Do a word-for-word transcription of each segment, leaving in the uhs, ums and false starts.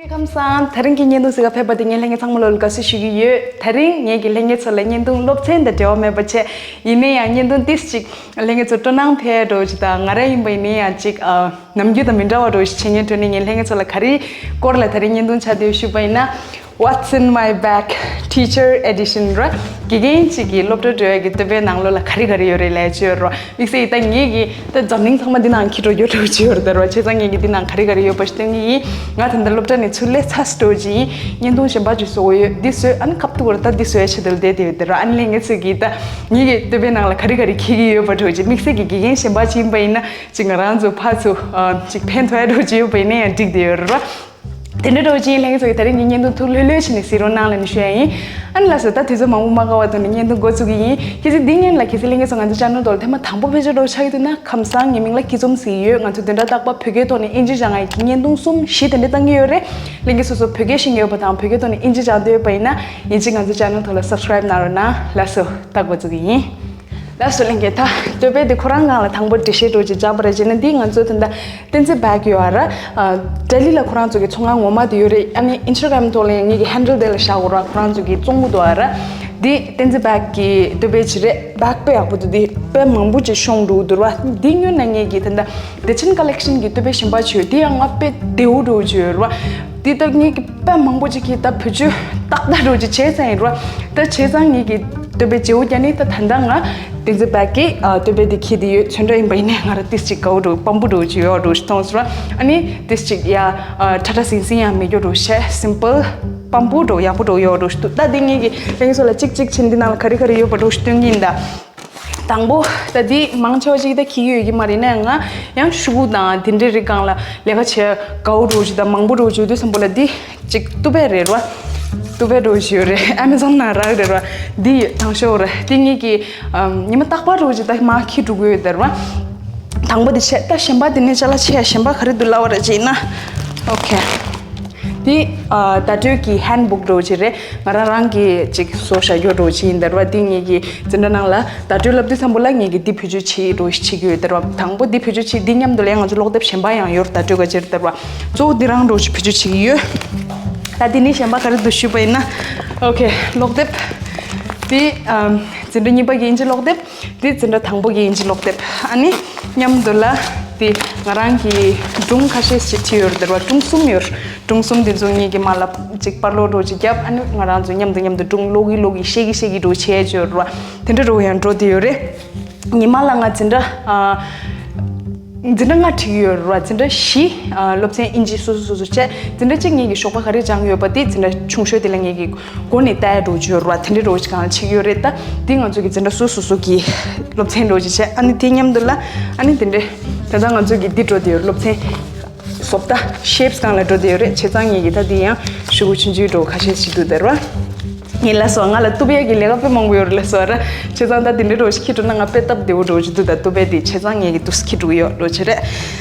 ཁམས་བཟང་། དེ་རིང་གི་བརྙན་ཐུང་གཟིགས་ག་ཕེབས་པ་དེ་ངས་ལྷན་རྒྱས་ཚང་མ་ལོ་ལ་དགའ་བསུ་ཞུ་གི་ཡོད། དེ་རིང་ངས་ཀྱི་ལྷན་རྒྱས་ཚོ་ལ་བརྙན་ཐུང་སློབ་ཚན་དང་འབྲེལ་བ་མེད་པ་བྱས། ཡིན་ན་ཡང་བརྙན་ཐུང་ཏིས་ཅིག་ལྷན་རྒྱས་ཚོ་སྤྲོ་སྣང་འཕེལ་འགྲོ་ཅིག་དང་། ང་རང་ཡིན་པ་ཡིན་ན་ཡང་ཅིག་ཨ་ནམ་རྒྱུན་དང་མི་འདྲ་བ་འགྲོ་ཞིག་བྱེད་མཁན་འགྲོ་ནས། ངས་ལྷན་རྒྱས་ཚོ་ལ་ག་རེ་སྐོར་ལ་དེ་རིང་བརྙན་ཐུང་ཆགས་བསྡད་ཞུས་པ་ཡིན་ན། What's in my bag? Teacher edition ར། དགེ་རྒན་གཅིག་གིས་སློབ་གྲྭ་འགྲོ་ཡ་གི་དོལ་པའི་ནང་ལོགས་ལ་ག་རེ་ག་རེ་ཡོད་རེད་ལབ་ཅིག་ཡོད་ར། དམིགས་བསལ་ཡིན་ད་ངེད་ཀྱི་ད་འཛམ་གླིང་ཚང་མ་འདི་ནང་འཁྱེར་འགྲོ་ཡོད་འགྲོ་ཅིག་ཡོད་རེད་ད་ར། བྱས་ཙང་ངེད་ཀྱི་འདི་ནང་ག་རེ་ག་རེ་ཡོད་པ་ཞིག་སྟོན་གྱི་ཡིན། ང་ད་ལྟ་སློབ་གྲྭ་ནས་ཚུར་སླེབས་ཚར་འགྲོ་ཅིག་ཡིན། བརྙན་ཐུང་གཞན་པ་ཅིག་བཟོ་དགོས་ཡོད། འདི་བཟོས་ཨ་ནི་ཁབ་ཏུ་བར་ད་འདི་བཟོ་ཡ་ཆེད་དུ་བསྡད་དེ་ཡོད་ད་ར། ཨ་ནི་ལྷན་རྒྱས་ཚོས་ཀྱིས་ད་ངེད་ཀྱི་དོལ་པའི་ནང་ལ་ག་རེ་ག་རེ་འཁྱེར་གྱི་ཡོད་པ་འགྲོ་ཅིག་དམིགས་བསལ་གྱི་དགེ་རྒན་གཞན་པ་ཅིག་ཡིན་པ་ཡིན་ན་ཅིག་ང་རང་ཚོ་ཕར་ཚུར་ཨ་ཅིག་ཕན་ཐོགས་ཡ་འགྲོ་ཅིག་ཡོད་པ་ཡིན་ན་ཡང་འགྲིག་བསྡད་ཡོད་རེད་ར། དེ་འདྲ་འགྲོ་ཅིག་ཡིན། ལྷན་རྒྱས་ཚོ་གིས་དེ་རིང་གི་བརྙན་ཐུང་ཐུགས་ལྷོད་ལྷོད་བྱས་ནས་གཟིགས་རོགས་གནང་ལབ་ནས་ཞུ་ཡ་ཡིན། ཨ་ནི་ལགས་སོ། ད་དུས་ཚོད་མང་པོ་མ་འགོར་བར་ཐོག་ནས་བརྙན་ཐུང་འགོ་བཙུགས་ཀྱི་ཡིན། གལ་སྲིད་འདི་སྔོན་ལ་གལ་སྲིད་ལྷན་རྒྱས་ཚོ་ང་ཚོ་ཅེ་ནལ་ཐོག་ལ་ཐེངས་མ་དང་པོ་ཕེབས་ཆོག་འགྲོ་ཆགས་ཀྱི་འདུག་ན། ཁམས་བཟང་། ངའི་མིང་ལ་སྐྱིད་འཛོམས་ཟེར་གྱི་ཡོད། ང་ཚོ་བདུན་ཕྲག་རྟག་པར་བོད་སྐད་ཐོག་ནས་དབྱིན་ཇི་སྦྱང་ཡ་གི་བརྙན་ཐུང་གསུམ་བཞི་དེ་འདྲ་བཏང་གི་ཡོད་རེད། ལྷན་རྒྱས་སོ་སོ་བོད་སྐད་ཤེས་ཀྱི་ཡོད་པ་དང་བོད་སྐད་ཐོག་ནས་དབྱིན་ཇི་སྦྱང་འདོད་ཡོད་པ་ཡིན་ན། ཡིན་གཅིག་ང་ཚོ་ཅེ་ནལ་ཐོག་ལ་སབ་སི་ཀ་རེབ་གནང་རོགས་གནང་། ལགས་སོ། ད་འགོ་བཙུགས་ཀྱི་ཡིན། ལགས་སོ། ལྷན་རྒྱས། ད་དོལ་པ་འདི་ཁོ་རང་སྒང་ལ་དང་པོ་འགྲེལ་བཤད་འདྲ་ཅིག་རྒྱག་པ་རེད། བྱས་ན་འདི་ང་ཚོ་ད་ལྟ་བསྟན་འཛིན་བེག་ཡོད་ཨ་ར། ཨ་ལྡི་ལི་ལ་ཁོ་རང་ཚོ་གི་ཚོང་ཁང་ངོ་མ་དེ་ཡོད་རེད། ཨ་ནི་ཨིན་སི་ཊ་གྷ་རམ་ཐོག་ལ་ཡང་ངེད་ཀྱི་ཧན་ཌལ་དེ་ལ་བཞག་དགོས་ར། ཁོ་རང་ཚོ་གི་བཙོང་གི་འདུག་ཨ་ར། འདི་བསྟན་འཛིན་བེག་གི་དོལ་པ་ཅིག་རེད། བེག་དཔེ་ཡག་པོ་འདུག་འདི་དཔེ་མང་པོ་ཅིག་ཤོང་འགྲོ་གི་འདུག་ར། འདི་སྔོན་ན་ངེད་ཀྱི་ད་ལྟ་བདེ་ཆེན་ཀ་ལེག་ཤན་གྱི་དོལ་པ་གཞན་པ་ཅིག་ཡོད། འདི་ཡང་ང་དཔེ་བདེ་བོ་འདྲ་བོ་ཅིག་ཡོད་ར། འདི་ལྟར་ངེད་ཀྱི་དཔེ་མང་པོ་ཅིག་གིས་ད་བེད་སྤྱོད་ཏག་ཏག་འདྲ་བོ་ཅིག་བྱས་ཙང་ཡིན་ར། ད་བྱས་ཙང་ངེད་ཀྱི་དོལ་པ་བརྗེ་བོ་རྒྱག་ནི་ད་ད་ལྟ་ང་བསྟན་འཛིན་བེག་གི་ཨ་དོལ་པ་འདི་འཁྱེར་བསྡད་ཡོད། ཚོན་ཁྲ་ཡིན་པ་ཡིན་ནའི་ང་རང་ཏིས་ཅིག་དགའ་བོ་འདྲ་བོ་སྤམ་པོ་འདྲ་བོ་ཅིག་ཡོད་འདྲ་བོ་ཞིག་མཐོང་སོང་ར། ཨ་ནི་ཏིས་ཅིག་ཡ་ཨ་ཁྲ་ཁྲ་ཟིང་ཟིང་ཡང་མེད་རྒྱུ་འདྲ་བོ་བྱས། སིམ་པལ་སྤམ་པོ་འདྲ་བོ་ཡག་པོ་འདྲ་བོ་ཡོད་འདྲ་བོ་ཞིག་འདུག་ད་འདི་ངེད་ཀྱི་ལྷན་རྒྱས་ཚོ་ལ་གཅིག་གཅིག་ཕྱིན་འདི་ནང་ལ་ག་རེ་ག་རེ་ཡོད་པ་འདྲ་བོ་ཞིག་སྟོན་གྱི་ཡིན་ད། དང་པོ། ད་འདི་མང་ཆེ་བ་ཅིག་ད་འཁྱེར་གྱི་ཡོད་ཀྱི་མ་རེད། ཡིན་ན་ཡང་ང་ཡང་ཤོག་གུ་དང་དེ་འདྲའི་རིགས་སྒང་ལ་ལས་ཀ་བྱེད་དགའ་བོ་འདྲ་བོ་ཅིག་དང་མང་པོ་འདྲ་བོ་ཅིག་ཡོད་དུས་ཙམ་པོ་ལ་འདི་ཅིག་ཏོ་པད་རེད་ར། ཏོ་པད་འདྲ་བོ་ཅིག་ཡོད་རེད། ཨ་མེ་ཛོན་ནང་རག་རེད་ར། འདི་ཡོད། དང་ཤོག་རེད། འདི་ངེད་ཀྱི་ཨམ་ཉི་མ་རྟག་པར་འདྲ་བོ་ཅིག་ད་མར་འཁྱེར་འགྲོ་གི་ཡོད་དེ་ར། དང་པོ་འདི་བྱས། ད་གཞན་པ་འདི་ནས་ཅ་ལག་ཆེ་ཡ་གཞན་པ་ག་རེ་འདུག་ལབ་པ་རེད་ཅེ་ན། ཨོ་ཁེ། འདི་ཨ་བརྡ་སྤྲོད་ཀྱི་ཧན་བུག་འདྲ་བོ་ཅིག་རེད། ང་རང་རང་གིས་ཅིག་བཟོ་བཞག་རྒྱུ་འདྲ་བོ་ཅིག་ཡིན་ད་ར་བ། འདི་ངེད་ཀྱི་འཛིན་གྲྭ་ནང་ལ་བརྡ་སྤྲོད་ལབ་དུས་ཙམ་པོ་ལ་ངེད་ཀྱིས་འདི་བེད་སྤྱོད་བྱེད་འདྲ་བོ་ཞིག་བྱེད་ཀྱི་ཡོད་ད་ར་བ། དང་པོ་འདི་བེད་སྤྱོད་བྱེད། འདི་མཉམ་དུ་ལ་ཡང་ང་ཚོ་ཀློག་དེབ་གཞན་པ་ཡང་ཡོད་ར། བརྡ་སྤྲོད་ག་ཅིག་རེད་ད་ར་བ། གཙོ་བོ་འདི་རང་འདྲ་བོ་ཞིག་བེད་སྤྱོད་བྱེད་ཀྱི་ཡོད། ད་འདི་ནས་གཞན་པ་ག་རེ་འདུག་ཞུས་པ་ཡིན་ན། ཨོ་ཁེ། ཀློག་དེབ། འདི་ཨམ་འཛིན་གྲྭ་གཉིས་པ་གི་དབྱིན་ཇི་ཀློག་དེབ། འདི་འཛིན་གྲྭ་དང་པོ་གི་དབྱིན་ཇི་ཀློག་དེབ། ཨ་ནི་མཉམ་དུ་ལ་འདི་ང་རང་གི་སྒྲུང་ཁ་ཤས་ཤིག་བྲིས་ཡོད་རེད་ད་ར་བ། སྒྲུང་གསུམ་ཡོད། སྒྲུང་གསུམ་འདི་ཚོ་ངེད་ཀྱིས་མར་ལ་ཅིག་པར་སློག་འདྲ་བོ་ཅིག་བརྒྱབ། ཨ་ནི་ང་རང་ཚོ་མཉམ་དུ་མཉམ་དུ་སྒྲུང་ཀློག་གི་ཀློག་གི་བཤད་ཀྱི་བཤད་ཀྱི་འདྲ་བོ་བྱས་བྱས་ཡོད་རེད་བ། དེ་འདྲ་འདྲ་བོ་ཡང་འགྲོ་བསྡད་ཡོད་རེད། ཉི་མ་ལ་ང་འཛིན་གྲྭ་ཨ་འཛིན་གྲྭ་ལྔ་ཁྲིད་ཀྱི་ཡོད་རེད་བ། འཛིན་གྲྭ་བཞི་ཨ་སློབ་ཚན་དབྱིན་ཇི་སོ་སོ་སོ་སོ་བྱས། འཛིན་གྲྭ་གཅིག་ངེད་ཀྱིས་ཞོགས་པ་ག་རེ་སྦྱངས་ཡོད་པ་དེ་འཛིན་གྲྭ་ཆུང་ཤོས་དེ་ལ་ངེད་ཀྱིས་འགོ་ནས་ལྟ་ཡ་འདྲ་བོ་ཅིག་ཡོད་རེད་བ། དེ་འདྲ་འདྲ་བོ་ཅིག་གང་ལ་བྱེད་ཀྱི་ཡོད་རེད། ད་འདི་ང་ཚོ་གི་འཛིན་གྲྭ་སོ་སོ་སོ་གི་སློབ་ཚན་འདྲ་བོ་ཅིག་བྱས། ཨ་ནི་དེ་མཉམ་དུ་ལ་ཨ་ནི་དེ་འདྲ་ད་ལྟ་ང་ཚོ་གི་འདི་འགྲོ་བསྡད་ཡོད་རེད། སློབ་ཚན་བཟོ་ལྟ་ཤེབ་སི་སྒང་ལ་འགྲོ་བསྡད་ཡོད་རེད། བྱས་ཙང་ངེད་ཀྱིས་ད་འདི་ཡང་ཤོག་གུ་ཆུང་ཆུང་འདྲ་བོ་ཁ་ཤས་ཤིག་འདུག་ད་ར་བ། ངས་ལབ་སོང་། ང་ལ་གཏུབ་ཡས་ཀྱི་ལས་ཀ་དཔེ་མང་པོ་ཡོད་རེད་ལབ་སོང་ར། བྱས་ཙང་ད་དེ་འདྲའི་འདྲ་བོ་ཞིག་འཁྱེར་འགྲོ་ན་ང་དཔེ་སྟབས་བདེ་བོ་འདྲ་བོ་ཞིག་འདུག་ད་གཏུབ་ཡས་དེ་བྱས་ཙང་ངས་ཀྱི་འདུག་སེ་འཁྱེར་འགྲོ་གི་ཡོད་འདྲ་བོ་ཅིག་རེད།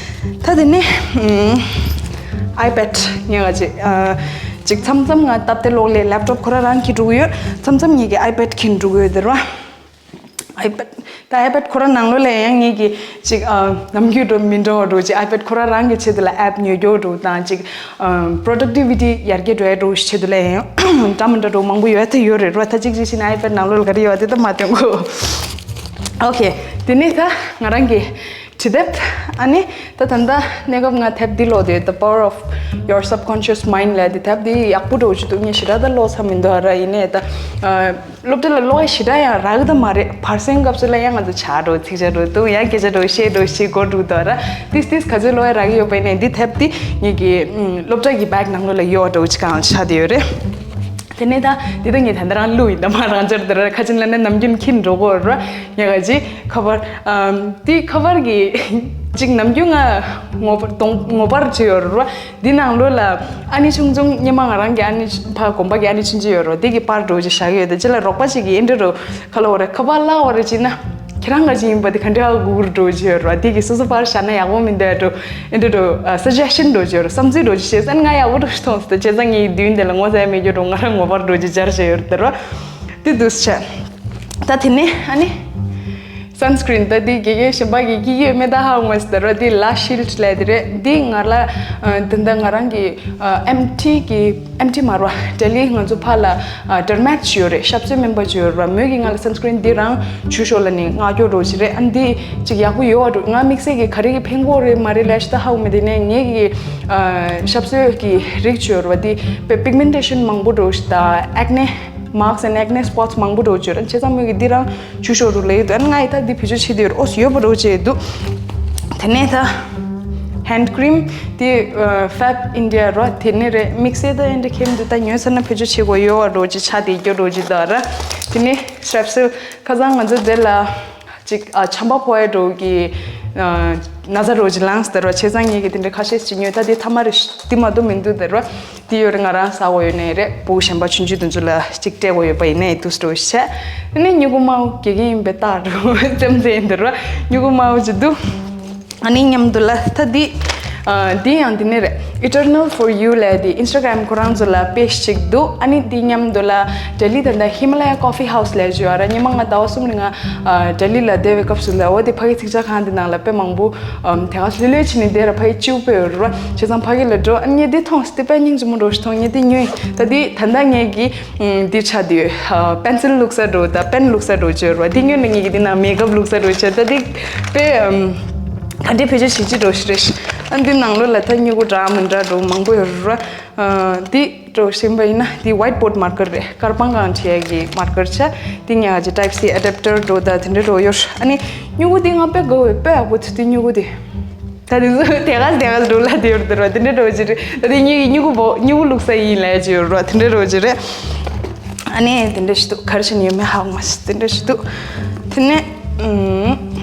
ད་དེ་ནི་ཨམ་ཨའི་པེད་ངས་ག་ཅིག་ཨ་ཅིག་མཚམས་མཚམས་ང་སྟབས་བདེ་ལོག་ལས་ལེབ་ཊོབ་ཁོ་རང་རང་འཁྱེར་འགྲོ་གི་ཡོད། མཚམས་མཚམས་ངས་ཀྱི་ཨའི་པེད་འཁྱེར་འགྲོ་གི་ཡོད་དེ་ར་བ། ཨའི་པེད། ད་ཨའི་པེད་ཁོ་རང་ནང་ལོགས་ལ་ཡང་ངེད་ཀྱིས་ཅིག་ཨ་ནམ་རྒྱུན་འདྲ་མི་འདྲ་བ་འདྲ་བོ་ཅིག་ཨའི་པེད་ཁོ་རང་རང་གི་ཆེད་དུ་ལ་ཨེབ་ཉོ་རྒྱུ་འདྲ་བོ་དང་ཅིག་ཨ་པྲོ་ཌག་ཊི་བི་ཊི་ཡར་རྒྱས་འགྲོ་ཡ་འདྲ་བོ་ཞིག་ཆེད་དུ་ལ་ཡང་འདྲ་མི་འདྲ་འདྲ་བོ་མང་པོ་ཡོད་ད་ཡོད་རེད་ར། ད་ཅིག་ཅིག་བྱས་ན་ཨའི་པེད་ནང་ལོགས་ལ་ག་རེ་ཡོད་དེ་ད་མ་སྟོན་གོ། ཨོ་ཁེ། དེ་ནས་ད་ང་རང་གི་བྲིས་དེབ། ཨ་ནི་ད་ད་ལྟ་གནས་སྐབས་ང་དེབ་འདི་ཀློག་དེ། The Power of Your Subconscious Mind ལབ་དེ། དེབ་འདི་ཡག་པོ་འདྲ་བོ་ཅིག་འདུག་ངས་ཞེ་དྲག་ད་ཀློག་ཚར་མི་འདུག་ར། ཡིན་ནའི་ད་ཨ་སློབ་གྲྭ་ལ་ཀློག་ཡ་ཞེ་དྲག་ཡང་རག་གི་ད་མ་རེད། བར་གསེང་སྐབས་སུ་ལ་ཡང་ང་ཚོ་ཇ་འདྲ་བོ་ཚིག་ཇ་འདྲ་བོ་འདུག་ཡང་སྐད་ཆ་འདྲ་བོ་བཤད་འདྲ་བོ་བྱེད་དགོས་འདུག་ད་ར། ཏིས་ཏིས་ག་ཚོད་ཀློག་ཡ་རག་གི་ཡོད་པ་ཡིན་ནའི་འདི་དེབ་འདི་ངེད་ཀྱི་ཨུམ་སློབ་གྲྭ་གི་བེག་ནང་ལོགས་ལ་ཡོད་འདྲ་བོ་ཅིག་གང་ཆགས་བསྡད་ཡོད་རེད། དེ་ནས་ད་འདི་ད་ངས་ད་ལྟ་རང་བླུགས་ཡིན་ད། མ་རང་འཇར་དེ་ར་ཁ་ཆེན་ལ་ནས་ནམ་རྒྱུན་འཁྱེར་འགྲོ་གོ་ར། ཉག་ག་ཅིག་ཁ་པར་ཨམ་དེ་ཁ་པར་གི་ཅིག་ནམ་རྒྱུན་ང་ངོ་པར་གཏོང་ངོ་པར་བྱེད་ཡོད་ར། འདི་ནང་ལོགས་ལ་ཨ་ནེ་ཆུང་ཆུང་སྔོན་མ་ང་རང་གི་ཨ་ནེ་ཕ་དགོན་པ་གི་ཨ་ནེ་ཆུང་ཆུང་ཡོད་ར། དེ་གི་པར་འདྲ་བོ་ཅིག་བཞག་གི་ཡོད། དེ་ཅི་ལ་རོགས་པ་ཅིག་གིས་ཨེ་འདྲ་ར་ཁ་ལོ་བ་ར་ཁ་པར་བརླག་བ་ར་ཅིག་ན། ཁྱེད་རང་ག་ཅིག་ཡིན་པ་དེ་ག་འདྲ་ཧ་གོ་གི་རེད་འདྲ་བོ་ཅིག་ཡོད་ར། དེ་གི་སོ་སོ་པར་བཞག་ན་ཡག་པོ་མི་འདུག་འདྲ་བོ་ཨེ་འདྲ་འདྲ་བོ་ཨ་སུ་ཇེ་ཤན་འདྲ་བོ་ཅིག་ཡོད་ར། བསམ་ཚུལ་འདྲ་བོ་ཅིག་བཤད་ཙང་ང་ཡག་པོ་འདྲ་བོ་ཅིག་མཐོང་སོང་། བྱས་ཙང་ངས་དུས་འདི་ལ་ངོ་ཚ་ཡ་མེད་རྒྱུ་འདྲ་བོ་ང་རང་ངོ་པར་འདྲ་བོ་ཅིག་སྦྱར་བཞག་ཡོད་རེད་དེ་ར། དེ་འདུག་སེ་བྱས། ད་དེ་ནས་ཨ་ནི་ Sunscreen ད་འདི་དགེ་རྒན་གཞན་པ་གི་སྐྱེ་ཡོད་མེད་ད་ཧ་གོ་མ་སི་ད་ར། འདི་ལ་ཤིལ་ལབ་དེ་རེད། འདི་ང་ལ་ཨ་འདི་འདི་ང་རང་གི་ཨ་ཨེམ་ཊི་གི་ཨེམ་ཊི་མ་ར་ལྡི་ལི་ང་ཚོ་ཕ་ལ་ཨ་ཌར་མེཊ་ཅིག་ཡོད་རེད། ཞབས་སོའི་སྨན་པ་ཅིག་ཡོད་ར། མོས་ཀྱིས་ང་ལ་sunscreen འདི་རང་བྱུག་ཤོག་ལབ་ནི་མངགས་རྒྱུ་རོགས་ཅིག་རེད། ཨ་འདི་ཅིག་ཡག་པོ་ཡོད་ར། ང་དམིགས་བསལ་གྱི་ག་རེ་གི་ཕན་གོ་རེད་མ་རེད་ལབ་ཤི་ད་ཧ་གོ་མེད། དེ་ནས་ངེད་ཀྱི་ཨ་ཞབས་སོའི་གི་རིགས་ཅིག་ཡོད་ར། འདི་པེ་pigmentation མང་པོ་རོགས་ཤི་ད་acne marks and acne spots མང་པོ་རོགས་ཅིག་ཡོད་ར། བྱས་ཙང་མོས་ཀྱིས་འདི་རང་བྱུག་ཤོག་རུ་ལབ་ཡོད་དུས། ཨ་ནི་ང་ཡི་ད་འདི་བེད་སྤྱོད་བྱེད་དུས་ཨོ་ཡོད་པ་རོགས་བྱས་འདུག་དེ་ནས་ད་hand cream དེ་ཨ་Fab India ར། དེ་ནས་རེད། དམིགས་བསལ་ད་ཨེ་འདྲ་ཁེམ་འདུག་ད་ཉོས་ཚར་ན་བེད་སྤྱོད་བྱེད་དགོས་ཡོད་པ་རོགས་ཅིག་ཆ་དེ་སྐྱོ་རོགས་ཅིག་ད་ར། དེ་ནས་strepsil ཁ་སང་ང་ཚོ་དེ་ལ་ཅིག་ཨ་ཆམ་པ་ཕོག་ཡ་འགྲོ་གི་ཨ་ན་ཚ་རོགས་ཅིག་ལངས་ཟེར་བ། བྱས་ཙང་ངེད་ཀྱི་དེ་འདྲ་ཁ་ཤས་ཅིག་ཉོས། ད་དེ་ཐ་མ་རེད། དེ་མ་གཏོགས་མི་འདུག་ཟེར་བ། དེ་ཡོད་རེད། ང་རང་ཟ་དགོས་ཡོད་ནའི་རེད། བུ་གཞན་པ་ཆུང་ཆུང་དེ་ཚོ་ལ་ཅིག་སྤྲད་དགོས་ཡོད་པ་ཡིན་ནའི་འདུག་སྤྲོ་བཤད། དེ་ནས་སྨྱུ་གུ་དམར་པོ་དགེ་རྒན་ཡིན་པའི་རྟགས་རུ་ཙམ་ཙེ་ཡིན་འདུག་ར། སྨྱུ་གུ་དམར་པོ་ཅིག་འདུག་ཨ་ནི་མཉམ་དུ་ལ་ད་འདི་ཨ་འདི་ཡང་འདི་ནས་རེད། Eternal for You ལབ་དེ་Instagram ཁོ་རང་ཚོ་ལ་page ཅིག་འདུག་ཨ་ནི་འདི་མཉམ་དུ་ལ་ལྡི་ལི་ད་ལྟ་Himalaya Coffee House ལབ་ཅིག་ཡོད་ར། ཉི་མ་ང་ཟླ་བ་གསུམ་རིང་ང་ཨ་ལྡི་ལི་ལ་བསྡད་པའི་སྐབས་སུ་ལ་འོ་དེ་ཕ་གི་ཚིག་ཇ་ཁང་འདི་ནང་ལ་དཔེ་མང་པོ་ཨམ་དེ་ག་ལྷོད་ལྷོད་བྱས་ནས་བསྡད་ར། ཕ་གི་སྐྱིད་པོ་ཡོད་ར། བྱས་ཙང་ཕ་གི་ལ་འགྲོ། ཨ་ངས་འདི་མཐོང་སྟེ་དཔེ་སྙིང་རྗེ་མོ་འགྲོ་ཞིག་མཐོང་། ངས་འདི་ཉོས། ད་འདི་ད་ལྟ་ངས་ཀྱི་ཨམ་འདི་ཆ་འདི་ཡོད། ཨ་པེན་སིལ་བླུགས་ས་འགྲོ། ད་པེན་བླུགས་ས་འགྲོ་ཅིག་ཡོད་ར། འདི་ཉོས་ནས་ངས་ཀྱི་འདི་ནང་མེག་ཨབ་བླུགས་ས་འགྲོ་ཅིག་ད་འདི་དཔེ་ཨམ་ག་འདྲའི་བེད་སྤྱོད་བྱེད་ཀྱི་འགྲོ་ཞིག་རེད། ཨ་འདི་ནང་ལོགས་ལ་ད་སྨྱུ་གུ་འདྲ་མི་འདྲ་འགྲོ་མང་པོ་ཡོད་ར། ཨ་འདི་འགྲོ་བཞིན་པ་ཡིན་ན་འདི་ཝའིཊ་བོརཌ་མར་ཀར་རེད། དཀར་པང་གང་བྲིས་ཡ་གི་མར་ཀར་ཆ། འདི་ཉག་གི་ཊའིབ་སི་ཨ་ཌེབ་ཊར་འགྲོ་ད་དེ་འདྲ་འགྲོ་ཡོད། ཨ་ནི་སྨྱུ་གུ་འདི་ང་དཔེ་དགའ་བོ་དཔེ་ཡག་པོ་ཐུག་དེ་སྨྱུ་གུ་འདི། ད་དེ་ཚོ་དེ་ག་དེ་ག་འགྲོ་ལ་དེ་ཡོད་དེ་རོ་དེ་འདྲ་འགྲོ་ཅི་རེད། ད་དེ་སྨྱུ་གུ་སྨྱུ་གུ་བོ་སྨྱུ་གུ་བླུགས་ས་ཡིན་ལ་ཅི་ཡོད་རོ་དེ་འདྲ་འགྲོ་ཅི་རེད། ཨ་ནི་དེ་འདྲ་ཞིག་འདུག་ག་རེ་བྱས་ནས་ཡོད་མེད་ཧ་གོ་མ་སོང་། དེ་འདྲ་ཞིག་འདུག་དེ་ནས་ཨུམ།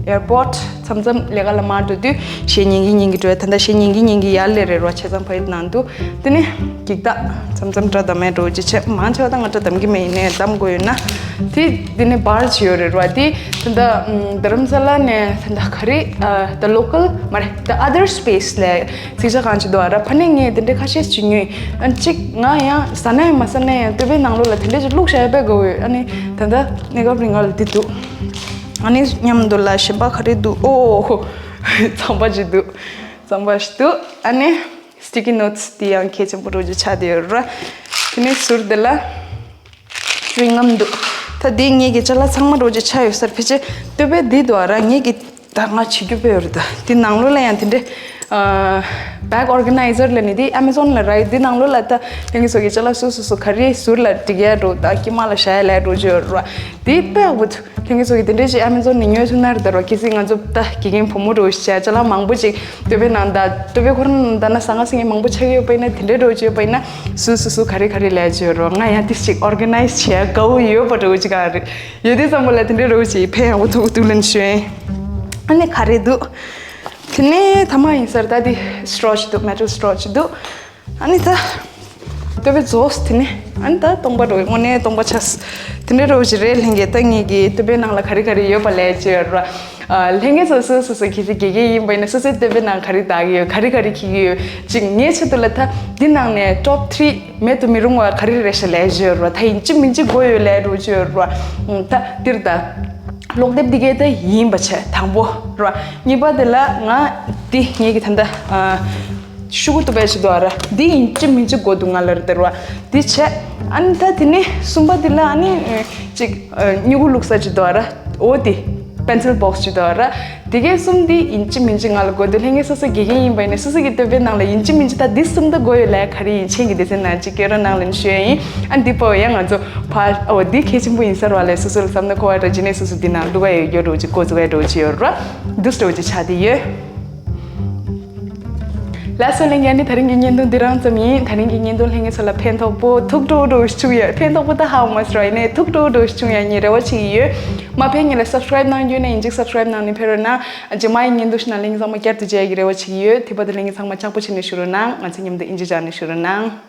ཨེར་པོརཊ་མཚམས་མཚམས་ལས་ཀ་ལ་མར་འགྲོ་དུས་གཞས་ཉན་གི་ཉན་གི་འགྲོ་ཡ། ད་ལྟ་གཞས་ཉན་གི་ཉན་གི་ཡར་སླེབས་རེད་རོ། བྱས་ཙང་ཕ་ཡུལ་ནང་དུ་དེ་ནས་འགྱིག་དག་མཚམས་མཚམས་སྒྲ་གདམ་མེད་འགྲོ་ཅི་བྱས། མང་ཆེ་བ་ད་ང་སྒྲ་གདམ་གི་མེད། ཡིན་ནའི་གདམ་དགོས་ཡོད་ན་དེ་དེ་ནས་བར་ཅི་ཡོད་རེད་རོ། དེ་ད་ལྟ་རྡ་རམ་ས་ལ་ནས་ད་ལྟ་ག་རེ་ད་ལོ་ཀལ་མ་རེད། ད་ཨ་དར་སི་པེ་སི་ལས་ཚིག་ཇ་གང་ཅི་འདུག་ཨ་ར། ཕ་ནས་ངས་དེ་འདྲའི་ཁ་ཤས་ཅིག་ཉོས། ཨ་གཅིག་ང་ཡང་ཟ་ན་ཡང་མ་ཟ་ན་ཡང་ལྟོ་ཕད་ནང་ལོགས་ལ་དེ་འདྲའི་ཅིག་བླུགས་བཞག་ཡ་དཔེ་དགའ་བོ་ཡོད། ཨ་ནི་ད་ལྟ་གནས་སྐབས་རིང་ང་ལ་འདི་འདུག་ཨ་ནི་མཉམ་དུ་ལ་གཞན་པ་ག་རེ་འདུག་ཨོ་ཧོ། རྩམ་པ་ཅིག་འདུག་རྩམ་པ་ཞིག་འདུག་ཨ་ནི་སི་ཊི་ཀི་ནོ་ཊི་སི་འདི་ཡང་གལ་ཆེན་པོ་འགྲོ་རྒྱུ་ཆགས་བསྡད་ཡོད་ར། དེ་ནས་ཟུར་འདི་ལ་ཅུའིང་གམ་འདུག་ད་འདི་ངེད་ཀྱི་ཅ་ལག་ཚང་མ་འགྲོ་རྒྱུ་ཆགས་ཡོད་སར་ཕལ་ཆེར་ལྟོ་ཕད་འདི་འདུག་ཨ་ར། ངེད་ཀྱི་ད་ང་བྱེད་རྒྱུ་དཔེ་ཡོད་རེད། ད་འདི་ནང་ལོགས་ལ་ཡང་དེ་འདྲའི་ཨ་བེག་ཨོར་ག་ནའི་ཛར་ལབ་ནི་འདི་ཨ་མེ་ཛོན་ལ་རག་ཡོད། འདི་ནང་ལོགས་ལ་ད་ལྷན་རྒྱས་ཚོ་གི་ཅ་ལག་སོ་སོ་སོ་ག་རེ་ཟུར་ལ་སྒྲིག་ཡ་འགྲོ། ད་དཀྱིལ་མ་ལ་བཞག་ཡ་ལ་འགྲོ་རྒྱུ་ཡོད་ར། འདི་དཔེ་ཡག་པོ་འདུག་ལྷན་རྒྱས་ཚོ་གི་དེ་འདྲའི་ཅིག་ཨ་མེ་ཛོན་ནས་ཉོས་ཐུབ་ན་རེད་ད་ར། གལ་སྲིད་ང་ཚོ་ད་དགེ་རྒན་བུ་མོ་འགྲོ་བཞག་ཅ་ལག་མང་པོ་ཅིག་ལྟོ་ཕད་ནང་ད་ལྟོ་ཕད་ཁོ་རང་ནང་ད་ན་ཟ་ང་ཟིང་ངེ་མང་པོ་ཆགས་ཀྱི་ཡོད་པ་ཡིན་ན། དེ་འདྲའི་འགྲོ་རྒྱུ་ཡོད་པ་ཡིན་ན་སུ་སུ་སུ་ག་རེ་ག་རེ་ལས་རྒྱུ་ཡོད་ར། ང་ཡང་དེ་ཅིག་ཨོར་ག་ནའི་ཛི་བྱེད་ཡ་དགའ་བོ་ཡོད་པ་འགྲོ་ཅིག་ག་རེད། ཡོད་དུས་ཙམ་པ་ལ་དེ་འདྲའི་རོགས་ཀྱིས་ཕན་ཡག་པོ་ཐོགས་འདུག་ལན་ཞུ་ཡིན། ཨ་ནི་ག་རེ་འདུག་དེ་ནས་ཐ་མ་ཡིན་སར་ད་དེ་སི་ཊོ་རེ་ཇི་འདུག་མེ་ཊལ་སི་ཊོ་རེ་ཇི་འདུག་ཨ་ནི་ད་ལྟོ་ཕད་རྫོགས་དེ་ནས་ཨ་ནི་ད་སྟོང་པ་འགྲོ་དངོས་གནས་སྟོང་པ་ཆགས། དེ་འདྲའི་རོགས་ཀྱི་རེད། ལྷན་རྒྱས་ད་ངེད་ཀྱི་ལྟོ་ཕད་ནང་ལ་ག་རེ་ག་རེ་ཡོད་པ་ལས་ཅི་ཡོད་ར། ལྷན་རྒྱས་ཚོ་སོ་སོ་སོ་གལ་སྲིད་དགེ་རྒན་ཡིན་པ་ཡིན་ན་སོ་སོའི་ལྟོ་ཕད་ནང་ག་རེ་བཏགས་ཀྱི་ཡོད། ག་རེ་ག་རེ་འཁྱེར་གྱི་ཡོད། ཅིག་ངའི་ཆེད་དུ་ལ་ད་འདི་ནང་ནས་ཊོབ་ཐི་རི་མེད་དུ་མི་རུང་བ་ག་རེ་རེད་ཤག་ལས་ཅི་ཡོད་ར། ད་ཡིན་གཅིག་མིན་གཅིག་དགོས་ཡོད་ལས་རོགས་ཅི་ཡོད་ར། ད་འདིར་ད་ཀློག་དེབ་འདི་གའི་ད་ཡིན་པ་བྱས་དང་པོ་ར། གཉིས་པ་དེ་ལ་ང་འདི་ངེད་ཀྱི་ད་ད་ཤུ་གུ་ཏུ་པའི་ཞིག་འདུག་ར། འདི་ཡིན་གཅིག་མིན་གཅིག་དགོས་འདུག་ང་ལ་ར་དེ་ར། འདི་བྱས་ཨ་ནི་ད་དེ་ནས་གསུམ་པ་དེ་ལ་ཨ་ནི་ཅིག་སྨྱུ་གུ་བླུགས་ས་ཅིག་འདུག་ར། འོ་དེ་པེན་སིལ་བོག་སི་ཅིག་འདུག་ར། དེ་གའི་གསུམ་དེ་ཡིན་གཅིག་མིན་གཅིག་ང་ལ་དགོས་འདུག་ལྷན་རྒྱས་སོ་སོ་དགེ་རྒན་ཡིན་པ་ཡིན་ན་སོ་སོ་གི་ལྟོ་ཕད་ནང་ལ་ཡིན་གཅིག་མིན་གཅིག་ད་འདི་གསུམ་ད་དགོས་ཡོད་ལས་ག་རེ་ཡིན་མཁྱེན་གྱི་སྡེ་ཚན་ནང་ཅིག་སྐད་རོགས་གནང་ལན་ཞུ་ཡ་ཡིན། ཨ་འདི་པོ་ཡང་ང་ཚོ་ཕར་འོ་འདི་གལ་ཆེན་པོ་ཡིན་ས་ར་བ་ལས་སོ་སོ་ལ་བསམ་ན་གོ་བ་འདྲ་ཅི་ནས་སོ་སོ་འདི་ནང་བླུག་ག་ཡོད་རྒྱུ་འདྲ་བོ་ཅིག་འགོ་བཙུགས་ཡ་འདྲ་བོ་ཅིག་ཡོད་ར། འདུག་སེ་འདྲ་བོ་ཅིག་ཆགས་བསྡད་ཡོད། ལགས་སོ་ལྷན་རྒྱས། ཨ་ནི་དེ་རིང་གི་བརྙན་ཐུང་འདི་རང་ཙམ་ཡིན། དེ་རིང་གི་བརྙན་ཐུང་ལྷན་རྒྱས་ཚོ་ལ་ཕན་ཐོགས་པོ་ཐུགས་སྤྲོ་སྤྲོ་བྱུང་ཡོད། ཕན་ཐོགས་པོ་ད་ཧ་གོ་མ་སོང་ར། ཡིན་ནའི་ཐུགས་སྤྲོ་སྤྲོ་བྱུང་ཡ་ངས་རེ་བ་བྱེད་ཀྱི་ཡོད། མ་ཕེབས་ཉིན་ལ་སབ་སི་ཀ་རེབ་གནང་རྒྱུ་ན་ཡིན་གཅིག་སབ་སི་ཀ་རེབ་གནང་ནས་ཕེབས་རོགས་གནང་། རྗེས་མ་ཡི་བརྙན་ཐུང་ཞིག་ནང་ལྷན་རྒྱས་ཚང་མ་བསྐྱར་དུ་མཇལ་ཡ་གི་རེ་བ་བྱེད་ཀྱི་ཡོད། དེ་བར་དུ་ལྷན་རྒྱས་ཚང་མ་ཅག་པོ་བྱས་ནས་བཞུགས་རོགས་གནང་། ང་ཚོ་མཉམ་དུ་ཨིན་ཇི་སྦྱངས་ནས་བཞུགས་རོགས་གནང་།